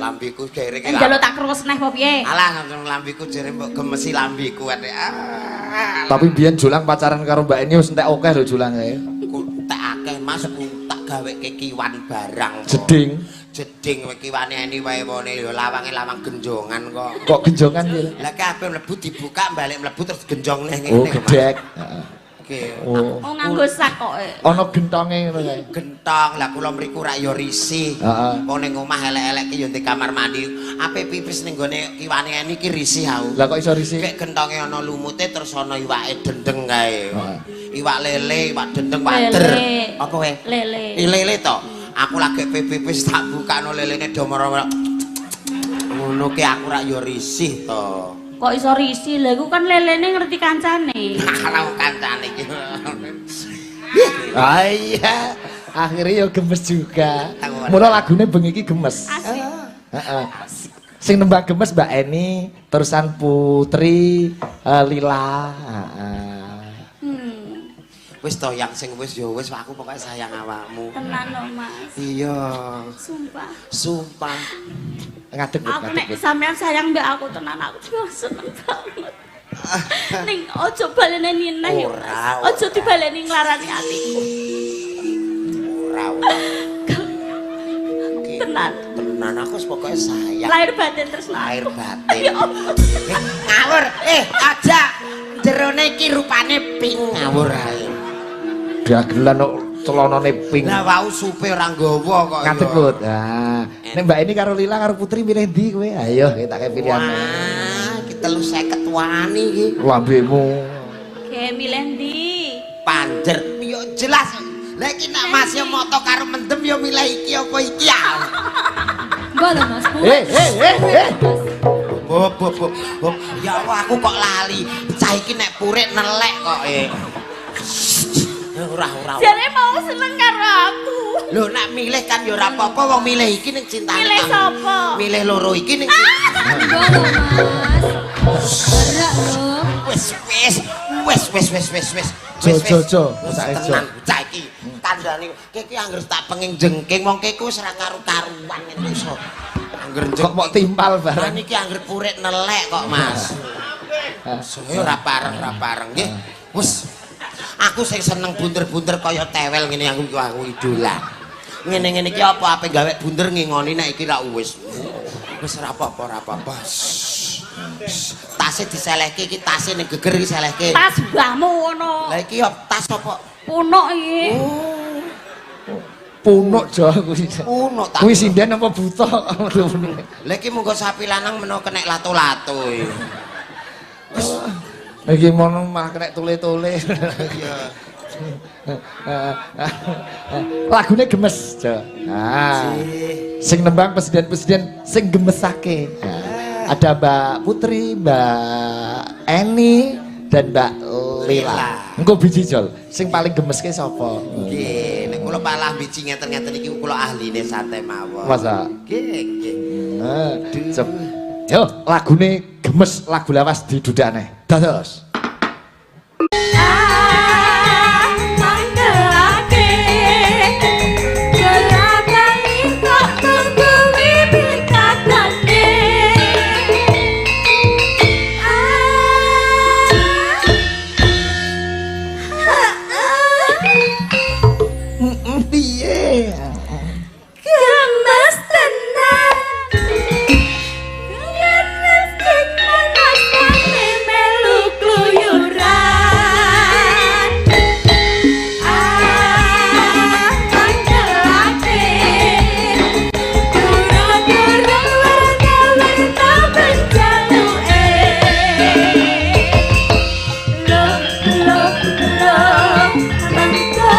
Lambiku jere ki. Njaluk tak krus neh apa piye? Alah lambiku jere mbok gemesi lambiku ate. Ah. Tapi biyen Julang pacaran karo Mbak Eni wis entek akeh lho Julang kae. Ku tak akeh Mas, ku tak gaweke kiwan barang. Jeding. Jeding kiwane Eni wae wone lho lawange lawang genjongan kok. Kok genjongan piye? Lah kabeh mlebu dibuka balik mlebu terus genjong neh ngene. Oh, gedhek. Heeh. Oke. Oh. Oh nganggo sak kok. Ana gentonge ngono kae. Gentong lah kula mriku rak ya risih. Heeh. Wong ning omah elek-elek ki ya ndek kamar mandi. Ape pipis ning gone kiwane Eni ki risih aku. Lah kok iso risih? Kek gentonge ana lumute terus ana iwake dendeng kae. Heeh. Iwak lele, iwak dendeng wader. Lele. Apa kowe? Lele. Lele to. Aku lagi pipis tak bukakno lelene do moro. Ngono ki aku rak ya risih to. Kok iso risih? Lha iku kan lelene ngerti kancane. Kalau kancane iki. Ah iya. Akhirnya ya gemes juga. Mula lagune bengi iki gemes. Asik. Heeh. Sing nembang gemes Mbak Eni, terusan Putri, Lila. Heeh. Wis to yang sing wis ya wis aku pokoke sayang awakmu. Tenan lho, Mas. Iya. Sumpah. Sumpah. Ngadeg, Aku ngadeg. nek sampean sayang mbek aku tenan aku juga seneng banget. Ning ojo baleni neh yo, Ora, Mas. Ojo dibaleni nglarani atiku. Ora ora. Tenan. Tenan aku wis pokoke sayang. Lahir batin tresno. Lahir batin. Ya Allah. Ngawur. Aja. Jerone iki rupane pink ngawur ae. Dagelan kok celanane pink. Lah wau supe ora nggawa kok. Ngadeg, Put. Nah, nek Mbak Eni karo Lila karo Putri milih ndi kowe? Ayo kita kayak pilihan. Wah, iki 350 wani iki. Lambemu. Oke, milih ndi? Panjer. Yo jelas. Lah iki nek Mas yo moto karo mendem yo milih iki apa iki ya. Mbak lho Mas. Eh. Bob bob bob. Bob. Ya Allah aku kok lali. Cah iki nek purik nelek kok. Ora ora. Jare mau seneng karo aku. Lho nek milih kan ya ora apa-apa wong milih iki ning cintane. Milih sapa? Milih loro iki ning Mbak lho Mas. Berak lho. wis wis wis wis wis wis wis. Jo, jo, jo. Wis tenan bocah iki. Tandane iki angger tak penging jengking wong ki wis ora karu-karuan ngene iso. Angger jengking. Kok mok timpal barang. Lah niki angger purik nelek kok, Mas. Saya ora pareng nggih. Wis aku sing seneng bunder-bunder kaya tewel ngene aku iku aku idola. Ngene-ngene iki apa ape gawe bunder ngingoni nek iki ra wis. Wis ora apa-apa, ora apa-apa. Tase diselehke iki tase ning geger iki selehke. Tas mbahmu ngono. Lah iki ya tas apa? Punuk iki. Oh, Punuk jo kuwi. punuk ta. Kuwi sinden apa buta? Lah iki munggo sapi lanang menawa kenek lato-lato iki. Iki mono malah kena tule-tule. Iya. Lagune gemes, Jo. Nah. Sing nembang presiden-presiden sing gemesake. Nah, ada Mbak Putri, Mbak Eni, dan Mbak Lila. Lila. Engko biji Jol, sing paling gemeske sapa? Nggih, nek kula malah biji ngeten-ngeten iki kula ahline santai mawon. Masa? Nggih, nggih. Nah, yo, lagune gemes, lagu lawas didudakne. Dados. Piye? Gemes tenan. Gemes tenan rasane melu kluyuran. Ah, mangkelake. Durung-durung werna-werna benjaluke. Loh, loh, loh, mengko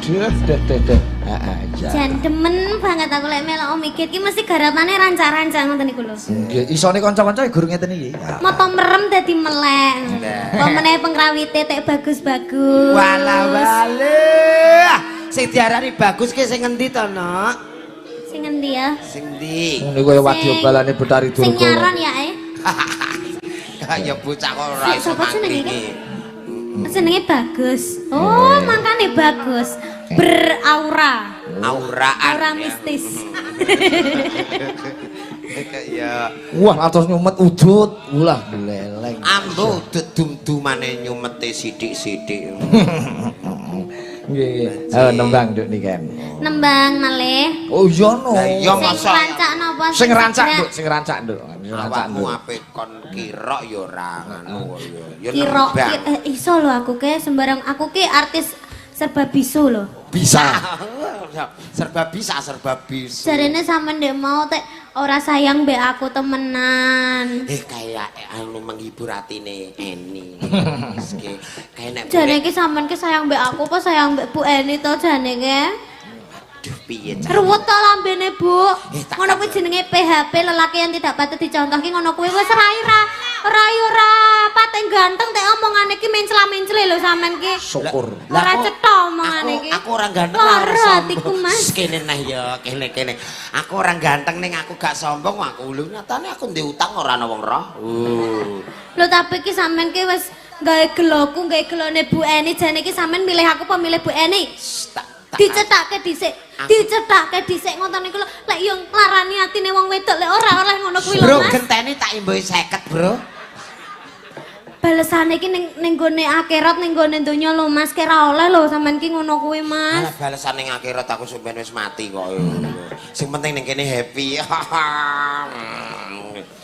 Duh, duh, duh, duh. Heeh, iya. Jan demen banget aku lek melok Om Igit ki mesti garapane rancak-rancak ngoten niku lho. Nggih, isone kanca-kanca ya guru ngeten iki. Moto merem dadi melek. Apa meneh pengrawite tek bagus-bagus. Walah wale. Sing diarani bagus ki sing ngendi to, Nok? Sing ngendi ya? Sing ndi? Ngene kaya wadya balane Betari Durga. Sing nyaron ya, eh. Kaya bocah kok ora iso Sapa jenenge iki? mangkringi. Jenenge bagus. Oh, mangkane bagus. Beraura. Auraan. Aura ya. mistis. Ya. Wah, atos nyumet udut, ulah bleleng. Ambo udut dum-dumane nyumete sithik-sithik. Nggih, nggih. Ayo nembang nduk niken. Nembang malih. Oh iya no. Lah iya Sing masa rancak napa? Sing rancak, gerak? Nduk, sing rancak, Nduk. Sing rancak, awakmu Nduk. ape kon kirok ya ora ngono kok ya. Ya Kira nembang. iso lho aku ke sembarang aku ke artis serba bisu lho. Bisa. Serba bisa, serba bisu. Jarene sampean ndek mau tek ora sayang mbek aku temenan. Kayak anu menghibur atine Eni. Wis kayak nek Jane iki sampean ki sayang mbek aku apa sayang mbek Bu Eni to jane ke? Aduh piye cah. Ruwet to lambene, Bu. Tak Ngono kuwi jenenge PHP lelaki yang tidak patut dicontoh ki ngono kuwi wis rai ra rai ora pating ganteng tek omongane ki mencla-mencle lho sampean ki. Syukur. Ora kok cetha omongane iki. Aku ora ganteng Lara ora sombong. atiku, Mas. Kene nah ya, kene kene. Aku ora ganteng ning aku gak sombong aku lho nyatane aku ndek utang ora ana wong roh. Lho tapi ki sampean ki wis gawe geloku, gawe gelone Bu Eni jane ki sampean milih aku apa milih Bu Eni? Tak Dicethake dhisik, dicethake dhisik ngoten niku lho. Lek yo nglarani atine wong wedok lek ora oleh ngono kuwi lho, Bro, Mas. genteni tak imbuhi 50, Bro. Balesane iki ning ning gone akhirat ning gone donya lho Mas, kira oleh lho sampean ki ngono kuwi, Mas. Alah balesan ning akhirat aku sampean wis mati kok. Sing penting ning kene happy.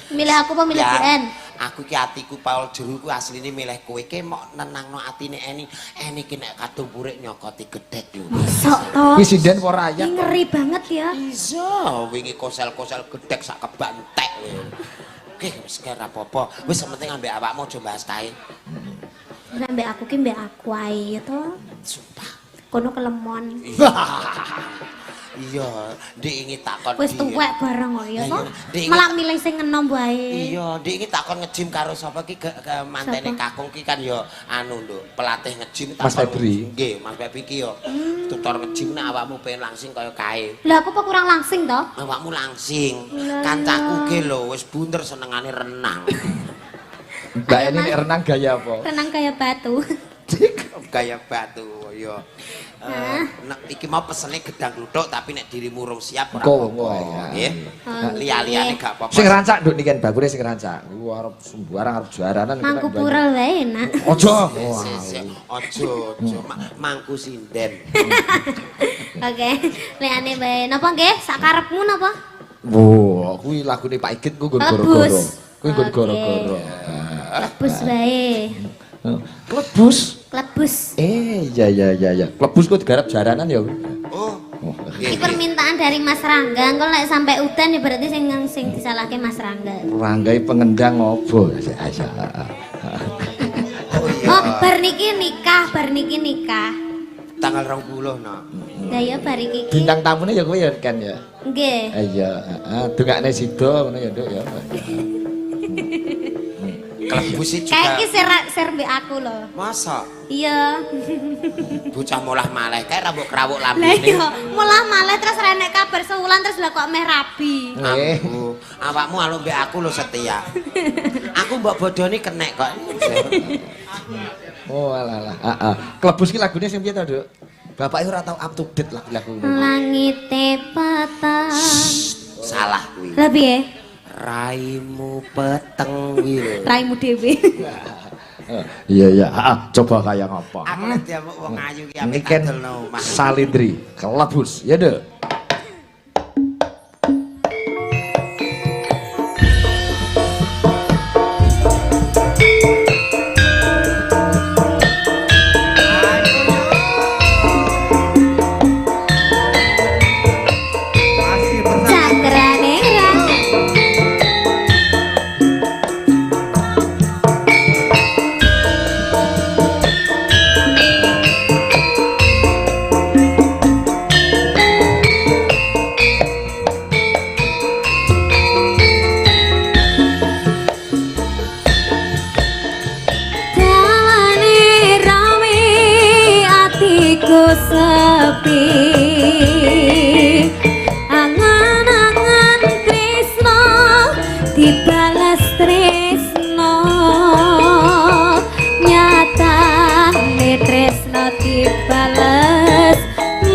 Milih aku apa milih Ya, Bu En? Aku ki atiku Paul jero ku asline milih kowe ki mok nenangno atine Eni. Eni ki nek kadung purik nyokoti gedhek lho. Mosok to. Kuwi sinden apa rakyat? Ini ngeri banget ya. Iya, wingi kosel-kosel gedhek sak kebak entek kowe. Oke, wis ora apa-apa. Wis sing penting ambek awakmu aja bahas kae. Nek mbek aku ki mbek aku ae ya to. Sumpah. Kono kelemon. Iya, ndek ingi takon. Wis tuwek bareng kok ya to. Lah iya, Malah milih sing enom wae. Iya, ndek iki takon nge-gym karo sapa ki mantene kakung ki kan ya anu nduk, pelatih nge-gym Mas Febri. Nggih, Mas Febri ki ya tutor nge-gym nek awakmu pengen langsing kaya kae. Lah aku apa kurang langsing to? Awakmu langsing. Lah Kancaku ki lho wis bunder senengane renang. Mbak Eni nek renang gaya apa? Renang kayak batu. Gaya batu ya. Nek iki mau pesene gedang kluthuk tapi nek dirimu urung siap ora Engko, apa-apa. engko, Nggih. Oh, Liya-liyane gak apa-apa. Sing rancak nduk niken bakure sing rancak. Iku arep sembarang arep jaranan Mangku purel wae enak. Aja. Sik, aja aja mangku sinden. Oke, liyane wae. Napa nggih? Sak karepmu napa? Wah, kuwi lagune Pak Igit ku nggon Klebus. goro-goro. Kuwi nggon Oke. goro-goro. Klebus wae. Klebus. Klebus. Iya iya iya iya. Klebus ku digarap jaranan ya. Oh. Iki permintaan dari Mas Rangga. Engko lek sampai udan ya berarti sing sing disalahke Mas Rangga. Ranggai pengendang opo? Oh iya. Oh, bar niki nikah, bar niki nikah. Tanggal 20 no. Lah ya bar iki. Bintang tamune ya kowe ya kan ya. Nggih. Iya, heeh, dongakne sida ngono ya, Nduk ya. Klebus sih juga. Kayak iki ser mbek aku lho. Masa Iya. bocah molah maleh kae ra mbok krawuk Lah lambene. iya, mulah maleh terus renek kabar sewulan terus lah kok meh rabi. Nggih. Ambu, awakmu anu mbek aku lho setia. Aku mbok bodoni kenek kok. Oh alah alah. Heeh. Klebus ki lagune sing piye to, Nduk? Bapak ora tau up to date lagu-lagu ngono. Langite peteng. Salah kuwi. Lah piye? Raimu peteng kuwi lho. Raimu dhewe. Iya iya, heeh, coba kaya ngapa. Aku nek diamuk wong ayu ki ape Niken tak dolno omah. Salindri, Klebus. Ya, Nduk. Masih bersama Cakrane ra. Angan-angan tresno dibalas tresno, nyatane tresno dibales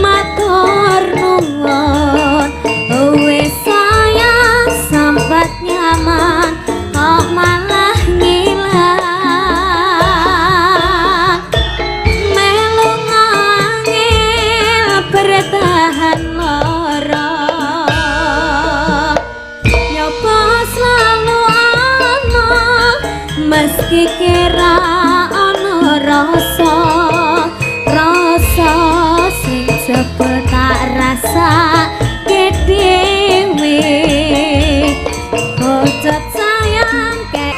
matur nuwun. Wis sayang sampat nyaman kok malah ngilang. Melu ngangel bertahan loro, nyoba selalu ana meski kira ana rasa, rasa sing jebul tak rasa dhewe. Bocot sayang kek.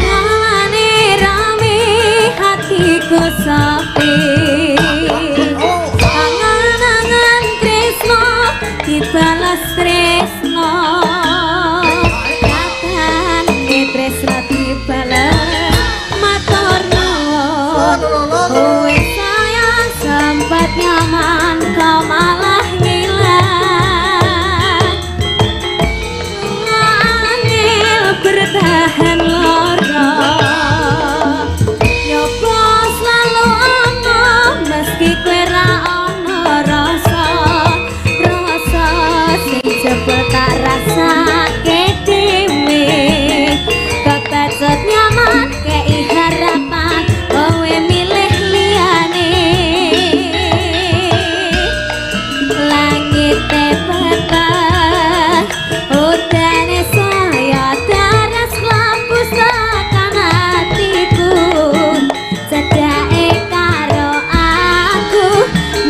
Jalane rame hatiku sepi, angan-angan tresno dibalas tresno, nyatane tresno dibalas matur nuwun. Wis sayang sempat nyaman kok malah ngilang. Angel bertahan loro, nyoba selalu ana meski kowe ra ana rasa, rasa sing jebul tak rasake dhewe. Kebacut nyaman kei harapan kowe milih liyane. Langit peteng udane saya daras lampu tekan atiku, cedhake karo aku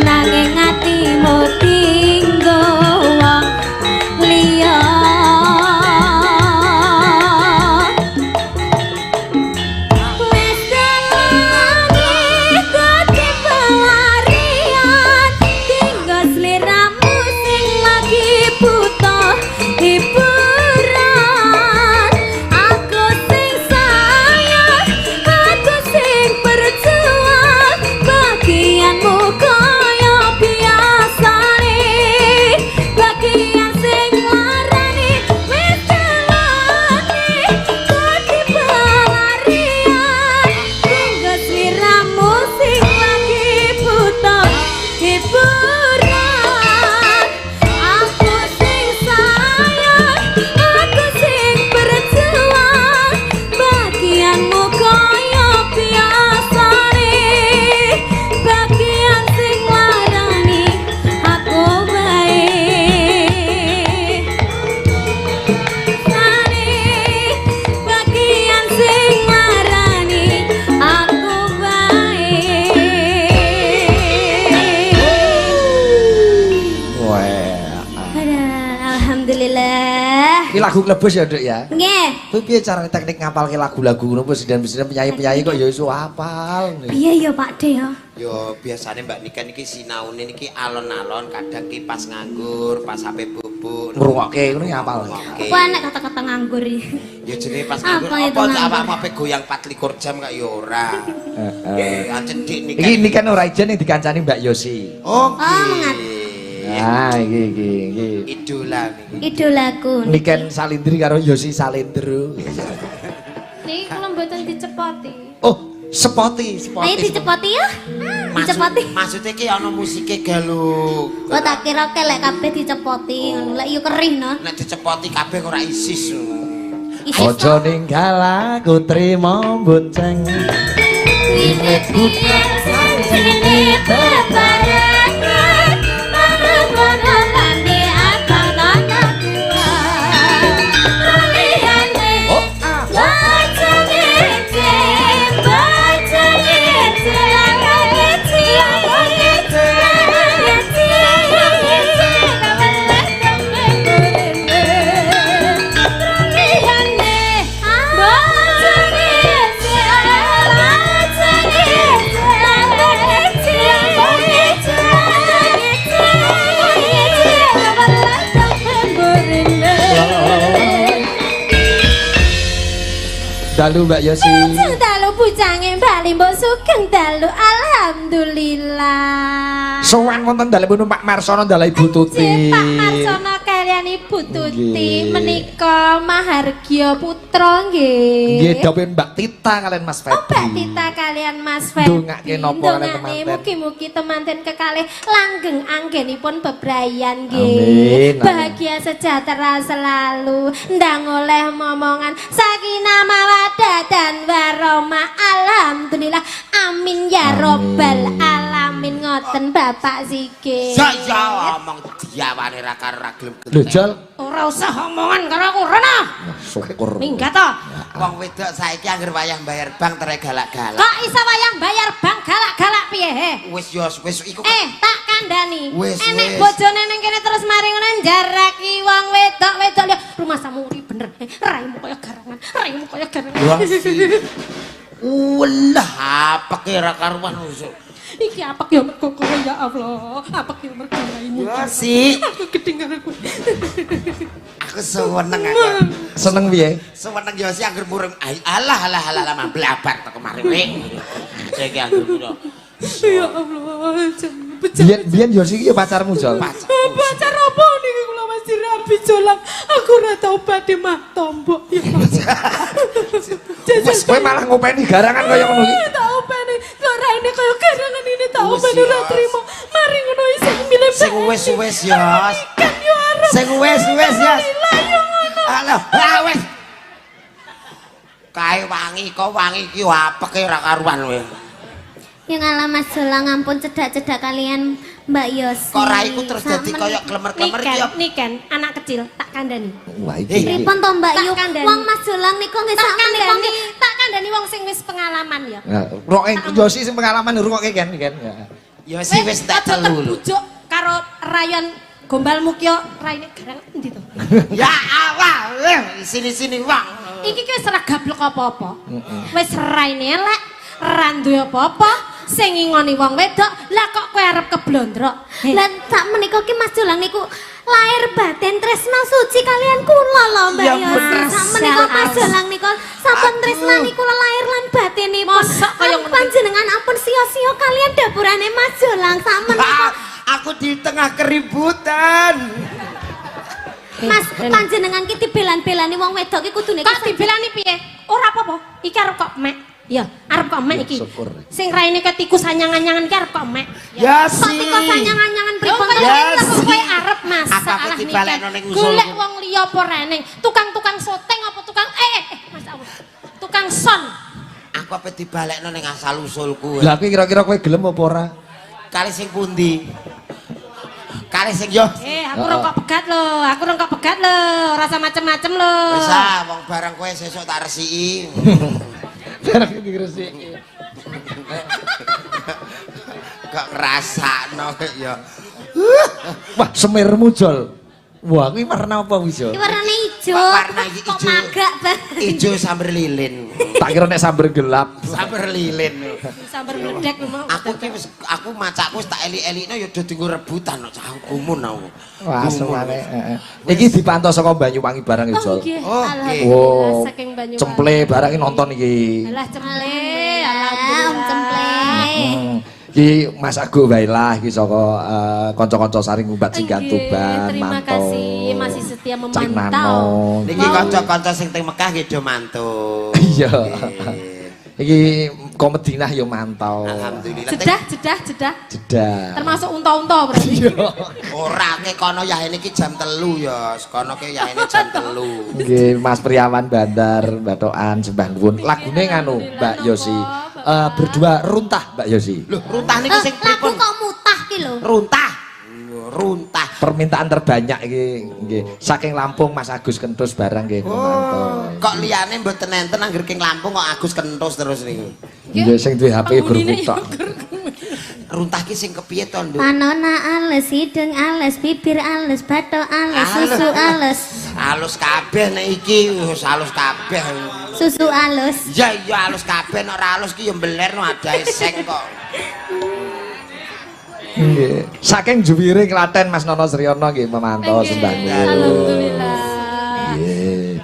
nanging atimu tinggo wong liya. Wis dalane dadi pelarian, tinggo sliramu sing lagi butuh hiburan. Aku sing sayang, aku sing berjuang, bagianmu kaya biasane, bagian sing larani. Wis dalane dadi pelarian, tinggo sliramu sing lagi butuh hiburan. Aku sing sayang, aku sing berjuang, bagianmu kaya biasane, bagian sing larani aku bae. Sane bagian sing larani aku bae. Wah. Aduh, alhamdulillah. Iki lagu klebus ya, Duk ya. Nggih. Kuwi piye carane teknik ngapalke lagu-lagu ngono presiden-presiden penyanyi-penyanyi kok ya iso hafal. Piye ya Pak De ya? Yo biasane Mbak Niken iki sinaune niki alon-alon, kadang ki pas nganggur, pas ape bubuk Ngrungokke ngono ya hafal. Ngrungokke. Apa enek kata-kata nganggur iki? Ya jenenge pas nganggur Apa itu apa nganggur? awakmu ape goyang 24 jam kok ya ora. Heeh. Ya cedhik Niken. Iki Niken ora ijen yang dikancani Mbak Yosi. Oh, Oh, mengat. Nah, iki iki iki. Idola niki. Idolaku. Niken Salindri karo Yosi Salindro. Niki kula mboten dicepoti. Oh, sepoti, sepoti. Ayo dicepoti ya. Dicepoti. Maksudnya ki ana musike galuh. Oh tak kira kelek kabeh dicepoti ngono. Lek yo kerih no. Nek dicepoti kabeh ora isis. Isis Aja ninggal aku trimo bonceng. Wiwit biyen janjine bebarengan, manut-manut lambe abang tata dua. Liyane Oh, ah. baca ngece, baca ngece, ngece, ngece, ngece, ngece, kawelas tembe murene. Liyane baca ngece, dalu Mbak Yosi. Sugeng dalu bujange Mbak Limbo, sugeng dalu. Alhamdulillah. Sowan wonten dalemipun Pak Marsono dalah Ibu Tuti. Pak Marsono kalian Ibu Tuti menika Mahargya Putra nggih. Nggih, dawuh Mbak Tita kalian Mas Febri. Oh, Mbak Tita kalian Mas Febri. Ndongake napa kalian temanten? Mugi-mugi temanten kekalih langgeng anggenipun bebrayan nggih. Bahagia sejahtera selalu, ndang oleh momongan sakinah mawaddah dan warahmah. Alhamdulillah. Amin ya robbal alamin. Ngoten Bapak Sigit. Ya ya omong diawane ra karo ra gelem. Lho Jol, ora usah omongan karo aku rono. Syukur. Minggat to. Wong wedok saiki anggere wayah bayar bank tere galak-galak. Kok iso wayah bayar bank galak-galak piye he? Wis yo wis iku. Tak kandhani. Enek bojone ning kene terus mari ngono njaraki wong wedok-wedok liya. Rumah samuri bener. Raimu kaya garangan, raimu kaya garangan. Walah, apeke ra karuan. Iki apek ya mergo kowe ya Allah, apek ya mergo raimu. Ya si. Aku gedeng karo kowe. Aku seneng aku. Seneng piye? Seneng ya si anggere murung. Alah alah alah mablabar teko mari kowe. Saiki anggere murung. Ya Allah, biyen yo siki ya pacarmu Jol. Pacar apa niki kula wis dirabi Jolang. Aku ora tau badhe mah tombok ya. Wis kowe malah ngopeni garangan kaya ngono iki. Tak openi. Kok raine kaya garangan ini tak openi ora trimo. Mari ngono isih milih. Sing wis-wis ya. Sing wis-wis ya. Alah, wis. Kae wangi kok wangi iki apeke ora karuan kowe. Yang ngalah Mas Jolang ampun cedak-cedak kalian Mbak Yosi. Kok raiku terus dadi kaya klemer-klemer iki ya. Niken, anak kecil tak kandhani. Wah iki. Pripun to Mbak Yu? Wong Mas Jolang niku nggih sak menika nggih tak kandhani wong sing wis pengalaman ya. Nah, Yosi sing pengalaman rungokke kan kan. Yosi wis tak telu lho. Bujuk karo rayon gombalmu ki raine garang endi to? Ya Allah, sini-sini wong. Iki ki wis ora gablek apa-apa. Wis raine elek, ra duwe apa-apa. Sing ngingoni wong wedok, lah kok kowe arep keblondrok. Lah sak menika ki Mas Jolang niku lahir batin tresna suci kalian kula lho Mbak Yosi. Sak menika Mas Jolang niku sampun tresnani kula lahir lan batinipun. Mosok kaya ngono panjenengan ampun sia-sia kalian dapurane Mas Jolang sak menika. Aku di tengah keributan. Mas, panjenengan ki dibelan-belani wong wedok ki kudune kok dibelani piye? Ora apa-apa, iki arep kok mek. Ya, arep kok mek iki. Sing raine ketikus anyang-anyangan ki arep kok mek. Ya si. Kok tikus anyang-anyangan pripun? Ya kowe arep masalah niki. Golek wong liya apa reneng? Tukang-tukang syuting apa tukang Mas Allah. Tukang son. Aku ape dibalekno ning asal usulku. Lah kuwi kira-kira kowe gelem apa ora? Kali sing pundi? Kali sing yo. Aku rong kok pegat lho, aku rong kok pegat lho, ora usah macem-macem lho. Wis ah, wong barang kowe sesuk tak resiki. Barang diresiki. Kok ngrasakno ya. Wah, semirmu Jol. Wah, kuwi warna apa kuwi, Jol? Warnane ijo. Warna iki ijo. Kok magak Ijo samber lilin. Tak kira nek samber gelap. Samber lilin. Samber mledek mau. Aku ki wis aku macakku wis tak eli-elikno ya do dienggo rebutan kok cah gumun aku. Wah, semane. Heeh. Iki dipantau saka Banyuwangi barang ya, Jol. Oh, nggih. Oh, saking Banyuwangi. Cemple barang iki nonton iki. Alah cemple, alhamdulillah cemple. Iki Mas Agung Bailah iki saka kanca-kanca saring ngumbat singgan Tuban terima mantau. Kasih masih setia memantau. Niki kanca-kanca sing teng Mekah nggih do mantau. Iya. Iki kok Madinah ya mantau. Alhamdulillah. Jedah, jedah, jedah. Jedah. Termasuk unta-unta berarti. Ora ke kono yahene iki jam 3 ya. Kono ke yahene jam 3. Nggih Mas Priawan Bandar Bathokan sembah nuwun. Lagune nganu Mbak Yosi. Berdua runtah Mbak Yosi. Loh, runtah niku sing pripun? Lagu kok mutah ki lho. Runtah. Runtah. Permintaan terbanyak iki nggih. Saking Lampung Mas Agus Kentus barang nggih oh, kok liyane mboten enten angger king Lampung kok Agus Kentus terus niku. Nggih sing duwe HP gur tok. Runtah ki sing kepiye to, Nduk? Panona ales, hidung ales, bibir ales, bathok ales, susu ales. Alus kabeh nek iki wis alus kabeh. Susu alus. Ya iya alus kabeh nek ora alus ki ya mbelerno adahe seng kok. Nggih. Saking Juwire Klaten Mas Nono Sriono nggih memantau sembah nuwun. Alhamdulillah. Nggih.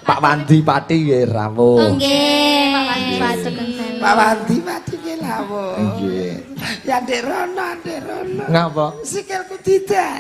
Pak Pak Wandi Pati nggih rawuh. Nggih. Pak Wandi Pati. Pak Wandi Pati nggih lawuh. Nggih. Ya Ndek Rono, Ndek Rono. Ngapa? Sikilku tidak.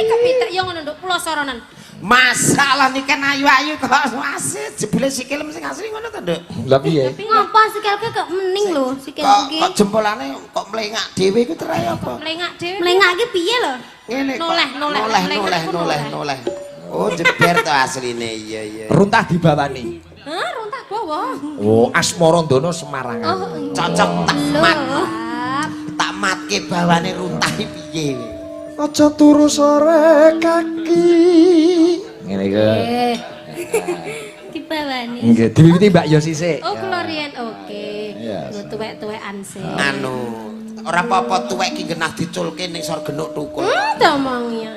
Kepitek yo ngono nduk plosoronan. Masalah nih kan ayu-ayu kok masih jebule sikil sing asli ngono to, Nduk. Lah piye? Ngopo sikilku kok mening lho sikilku Kok ki. kok jempolane kok mlengak dhewe iku terae apa? Mlengak dhewe. Mlengak ki piye lho? Ngene kok. Noleh, noleh, noleh, mlengak noleh, ku noleh, noleh. noleh. Oh, jeber to asline. Iya, iya. Runtah dibawani. Hah, runtah bawa. Oh, Asmarandana Semarangan. Oh, Cocok tak mat. lho. Tak matke bawane runtah iki piye. Aja turu sore kaki. Ngene iki. Eh, Dibawani. Nggih, diwiwiti Mbak Yosi sik. oh Glorian oke. Iya. Nggo tuwek-tuwekan sih. Anu, ora apa-apa tuwek ki genah diculke ning sor genuk tukul. Diomong ya.